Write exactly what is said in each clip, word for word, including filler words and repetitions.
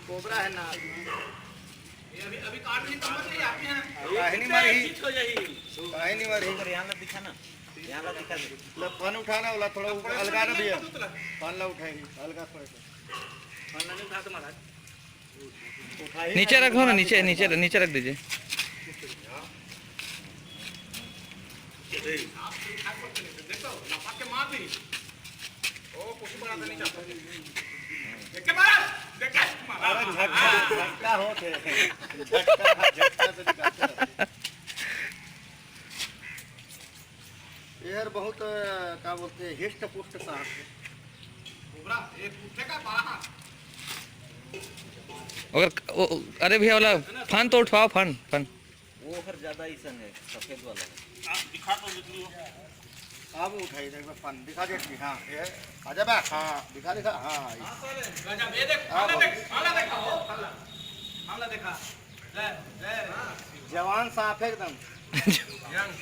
Cobra है ना। ये अभी, अभी काट नहीं, कमर नहीं आती है। काहे नहीं मारी? ठीक हो जाही। काहे नहीं मारी? ऊपर यहाँ ला दिखा ना, यहाँ ला दिखा दे। ला, फन उठा ना, वाला थोड़ा ऊपर अलगा ना भैया। फन ला उठाई, अलगा थोड़ा सा। फन ला नहीं उठा तो महाराज। उठाई नीचे ना, रखो ना, नीचे, नीचे, नीचे रख दीजिए। देखो, लपक के मार दी। ओ, कुछ बड़ा तो नहीं चाहता। देख के मारा, देख के मारा। अरे, झटका, झटका होत है। झटका, झटका से निकालते हैं। ये यार बहुत, अ, का बोलते हैं, हिष्ट पुष्ट सांप है। कोबरा, ये पूछे का बारह हाथ। अगर, ओ, ओ, अरे भैया, वाला फन तो उठवाओ, फन, फन। वो हर ज्यादा ऐसा है, सफेद वाला है। आप दिखा तो देती हो। आप उठाइए, एक बार फन दिखा दे। हाँ, ये, आजा बा, हाँ, दिखा, दिखा, हाँ, ये। गजब, ये देख, हाँ, आला देख, आला देखा, हो, आला, आला देखा। जय, जय। जवान सांप है एकदम। यंग।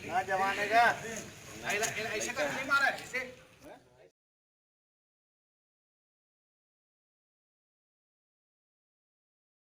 ना जवान है क्या? ऐला, ऐला, ऐसे कर नहीं मारा है, ऐसे।